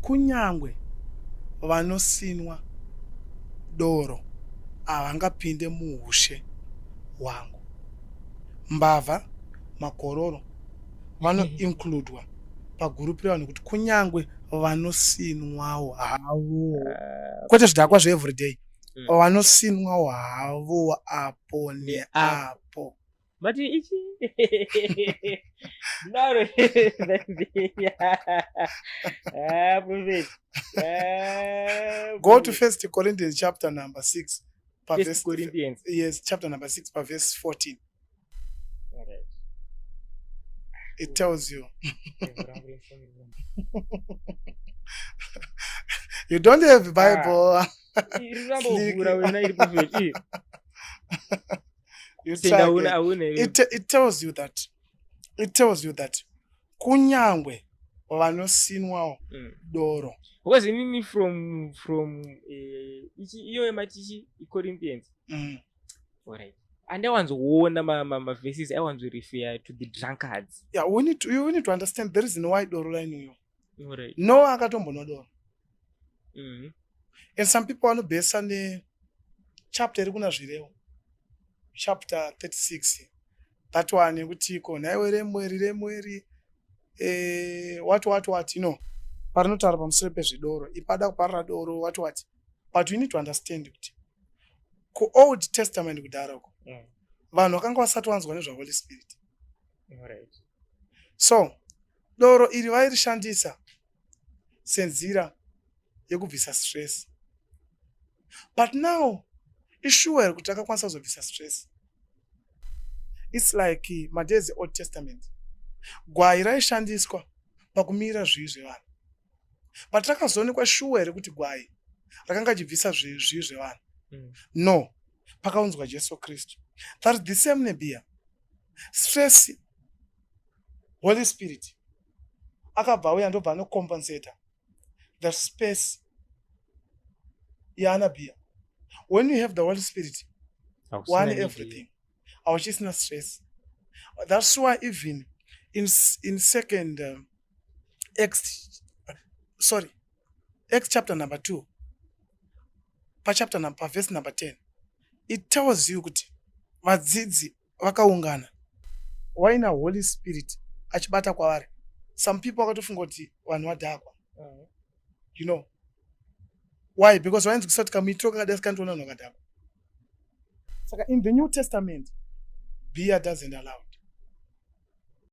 Kunyangwe vanosinwa doro havangapinde muhushe hwangu. Mbavha, makororo vanoincludwa pagurupu revanhu kuti kunyangwe vanosinwawo havo, kwete zvidhakwa zveeveryday, vanosinwawo havo apo neapo. But ichi ndaro. Ah, prophet. Ah, Go to First Corinthians chapter number 6 pa First verse Corinthians. Yes, chapter number 6 pa verse 14. All right. It tells you. You don't have Bible. Iri ramba kuvhura wena iri, prophet. Ii. You Senda try hauna again. hauna here. It tells you that kunyangwe vanosinwawo doro. Because inini from ichi iyo yematichi iCorinthians. Alright, andawanzoona maverses aiwanzorefer to the drunkards. Yeah, we need to understand the reason why doro rainuyo. Alright. Noah akatombonwa doro. And some people vanobhesa nechapter iri kuna Zvirevo, chapter 36, that one yekuti ko nhaiwe Remueri, Remueri, what parinotaura pamusoro pezvedoro, ipada kuparira doro, what what. But we need to understand kuti kuOld Testament kudhara uko, vanhu vakanga vasati vanzwa nezvaHoly Spirit. So doro iri vairishandisa senzira yekubvisa stress. But now ishuwa here kuti akakwanisa kuzobvisa stress? It's like madays Old Testament, gwai raishandiswa pakumirira zvivi zvevanhu, but rakazoonekwa shuwa here kuti gwai rakanga achibvisa zvivi zvevanhu? No, pakaunzwa Jesu Kristu. That is the same nebhiya stress. Holy Spirit akabva auya, ndobva anocompensata the space yaana bhiya. When you have the Holy Spirit, Hakusina one need. Everything, hauchisina stress. That's why even in second Acts, sorry, Acts chapter number 2, pachapter number, paverse number 10, it tells you kuti vadzidzi vakaungana waina Holy Spirit achibata kwavari. Some people vakatofunga kuti vanhu vadhakwa. You know why? Because vainzwisisa kuti kamuitiro kakadai sikandiona vanhu vakadhakwa. Saka in the New Testament, beer doesn't allow.